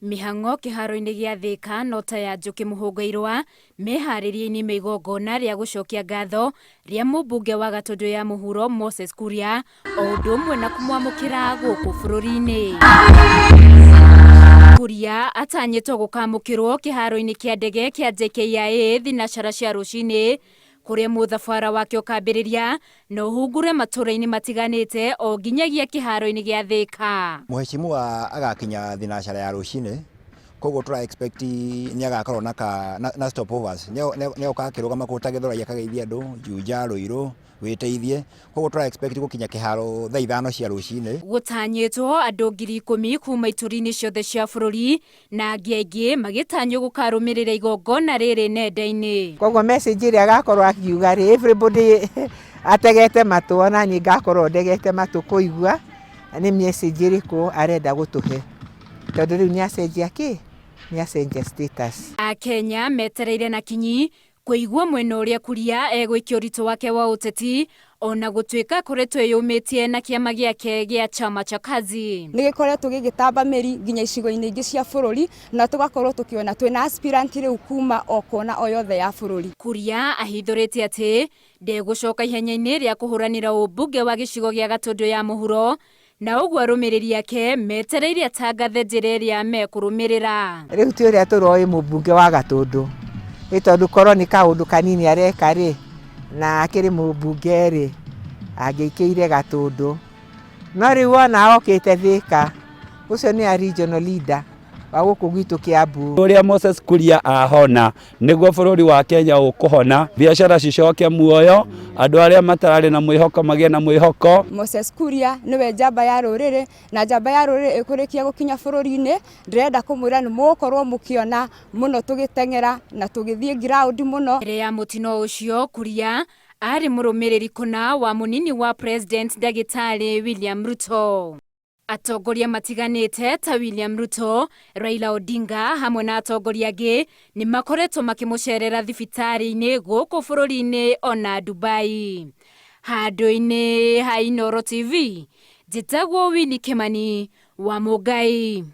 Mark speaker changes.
Speaker 1: Mĩhang'o kĩharo-inĩ gĩa Thĩka no ta ya njũkĩ mũhũnga-irũa meharĩria-inĩ ma igongona rĩa gũcokia ngatho rĩa mũmbunge wa Gatũndũ ya Mũhuro Moses Kuria o ũndũ ũmwe na kũmwamũkĩra gũkũ bũrũri-inĩ. Kuria atanyĩtwo gũkamũkĩrwo kĩharo-inĩ kĩa ndege kĩa JKIA thinacara cia rũcinĩ kũrĩa mũthabara wake ũkambĩrĩria na ũhungure matũra-inĩ matiganĩte o nginyagia kĩharo-inĩ gĩa Thĩka.
Speaker 2: Mheshimiwa agakinya thinacara ya rũcinĩ, koguo tũra expect nĩ agakorwo na, ka, na, na stopovers. Nĩ oka akĩrũgama kũndũ ta Gĩthũrai akageithia andũ, Juja, Ruiru, wĩteithie. Koguo tũra expect gũkinya kĩharo thaa 5 cia rũcinĩ.
Speaker 1: Gũtanyĩtwo andũ 10,000 kuma ituri-inĩ ciothe cia bũrũri na angĩ aingĩ magĩtanywo gũkarũmĩrĩra igongona rĩrĩ nenda-inĩ.
Speaker 3: Koguo message ĩrĩa agakorwo akiuga rĩ, everybody ategete matũ, ona niĩ ngakorwo ndegete matũ kũigua nĩ message ĩrĩkũ arenda gũtũhe, tondũ rĩu nĩ acenjia kĩ, nĩ acenjia status.
Speaker 1: Akenya metereire na kinyi kũigua mwena ũrĩa Kuria egũikia ũritũ wake wa ũteti ona gũtuĩka akoretwo eyũmĩtie na kĩama gĩake gĩa Chama cha Kazi.
Speaker 4: Nĩ gĩkoretwo gĩgĩtamba mĩri nginya icigo-inĩ ingĩ cia bũrũri na tũgakorwo tũkĩona twĩna aspirant rĩu kuma o kona o yothe ya bũrũri.
Speaker 1: Kuria ahithũrĩte atĩ ndegũcoka ihenya-inĩ rĩa kũhũranĩra ũmbunge wa gĩcigo gĩa Gatũndũ ya Mũhuro na ũguo arũmĩrĩri ake metereire atangathe njĩra ĩrĩa mekũrũmĩrĩra.
Speaker 3: Rĩu ti ũrĩa tũroĩ mũmbunge wa Gatũndũ, ĩ tondũ korwo nĩ kaũndũ kanini areka rĩ, na akĩrĩ mũmbunge rĩ, angĩikĩire Gatũndũ. No rĩu wona okĩte Thĩka, ũcio nĩ a regional leader wa gũkũ gwitũ Kĩambu.
Speaker 5: Ũrĩa Moses Kuria ahona nĩguo bũrũri wa Kenya ũkũhona, biacara cicoke muoyo, andũ arĩa matararĩ na mwĩhoko magĩe na mwĩhoko.
Speaker 4: Moses Kuria nĩwe njamba ya rũrĩrĩ na njamba ya rũrĩrĩ ĩkũrĩkia gũkinya bũrũri-inĩ. Ndĩrenda kũmwĩra nĩ mũgũkorwo mũkĩona mũno tũgĩteng'era na tũgĩthiĩ ground mũno.
Speaker 1: Mbere ya mũtino ũcio, Kuria arĩ mũrũmĩrĩri kũna wa mũnini wa President Ndagĩtarĩ William Ruto. Atongoria matiganĩte ta William Ruto, Raila Odinga hamwe na atongoria angĩ nĩ makoretwo makĩmũcerera thibitarĩ-inĩ gũkũ bũrũri-inĩ ona Dubai. Handũ-inĩ ha Inooro TV, njĩtagwo Winnie Kimani wa Mũngai.